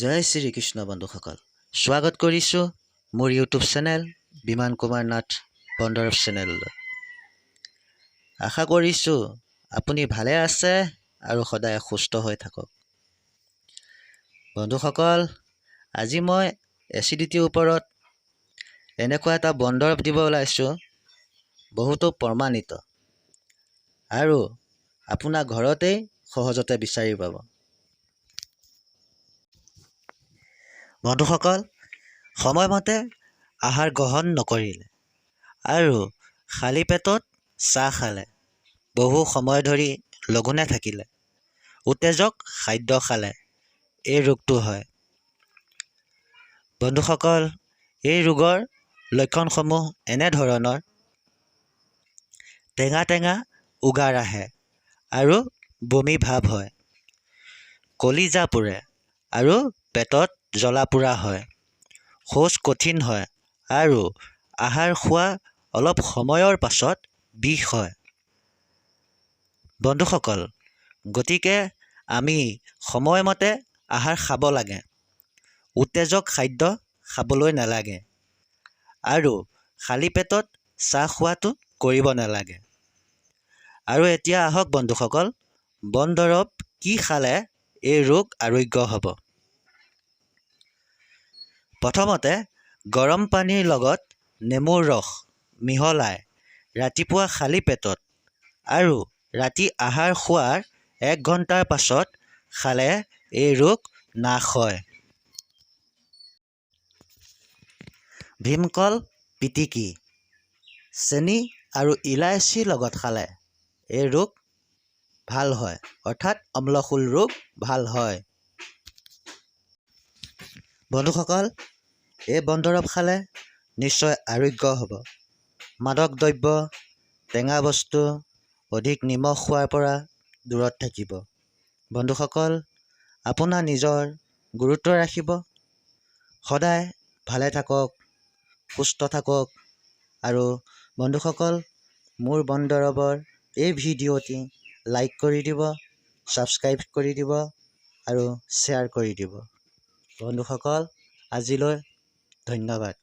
জয় শ্ৰীকৃষ্ণ বন্ধুসকল, স্বাগত কৰিছোঁ মোৰ ইউটিউব চেনেল বিমান কুমাৰ নাথ বন্দৰৱ চেনেললৈ। আশা কৰিছোঁ আপুনি ভালে আছে আৰু সদায় সুস্থ হৈ থাকক। বন্ধুসকল, আজি মই এচিডিটিৰ ওপৰত এনেকুৱা এটা বনদৰৱ দিব ওলাইছোঁ, বহুতো প্ৰমাণিত আৰু আপোনাৰ ঘৰতেই সহজতে বিচাৰি পাব। বন্ধুসকল, সময়মতে আহাৰ গ্ৰহণ নকৰিলে আৰু খালী পেটত চাহ খালে, বহু সময় ধৰি লঘোণে থাকিলে, উত্তেজক খাদ্য খালে এই ৰোগটো হয়। বন্ধুসকল, এই ৰোগৰ লক্ষণসমূহ এনেধৰণৰ: টেঙা টেঙা উগাৰ আহে আৰু বমি ভাৱ হয়, কলিজা পোৰে আৰু পেটত জ্বলা পোৰা হয়, শৌচ কঠিন হয় আৰু আহাৰ খোৱা অলপ সময়ৰ পাছত বিষ হয়। বন্ধুসকল, গতিকে আমি সময়মতে আহাৰ খাব লাগে, উত্তেজক খাদ্য খাবলৈ নালাগে আৰু খালী পেটত চাহ খোৱাটো কৰিব নালাগে। আৰু এতিয়া আহক বন্ধুসকল, বনদৰৱ কি খালে এই ৰোগ আৰোগ্য হ'ব। প্ৰথমতে গৰম পানীৰ লগত নেমুৰ ৰস মিহলাই ৰাতিপুৱা খালী পেটত আৰু ৰাতি আহাৰ খোৱাৰ 1 ঘণ্টাৰ পাছত খালে এই ৰোগ নাশ হয়। ভীমকল পিটিকি চেনি আৰু ইলাচীৰ লগত খালে এই ৰোগ ভাল হয়, অৰ্থাৎ অম্লশূল ৰোগ ভাল হয়। বন্ধুসকল, এই বনদৰৱ খালে নিশ্চয় আৰোগ্য হ'ব। মাদক দ্ৰব্য, টেঙা বস্তু, অধিক নিমখ খোৱাৰ পৰা দূৰত থাকিব। বন্ধুসকল, আপোনাৰ নিজৰ গুৰুত্ব ৰাখিব, সদায় ভালে থাকক, সুস্থ থাকক। আৰু বন্ধুসকল, মোৰ বনদৰৱৰ এই ভিডিঅ'টি লাইক কৰি দিব, ছাবস্ক্ৰাইব কৰি দিব আৰু শ্বেয়াৰ কৰি দিব। বন্ধুসকল, আজিলৈ ধন্যবাদ।